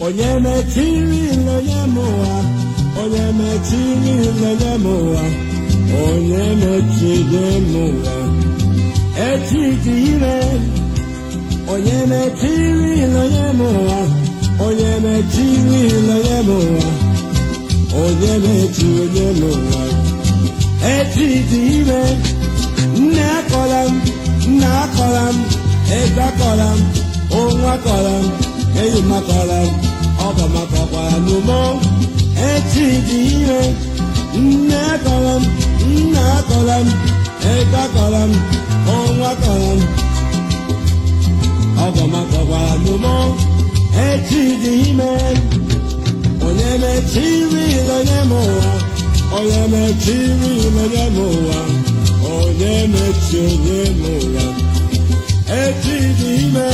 Onye mechiri onye m ụwa, onye mechiri onye m ụwa, onye mechiri m ụwa. Echi dị ime, onye mechiri onye m ụwa, onye mechiri onye m ụwa, onye mechiri onye m ụwa. Echi dị ime, nne akọla m, nna akọla m, ego akọla m, onwe akọla m, enyi m akọla m, ọgọ m akọkwara n'ụmụ. Echi dị ime, nne akọla m, nna akọla m, ego akọla m, onwe akọla m, ọgọ m akọkwara n'ụmụ. Echi dị ime, onye mechiri onye m ụwa, onye mechiri onye m ụwa, onye mechi onye m ụwa. Echi dị ime.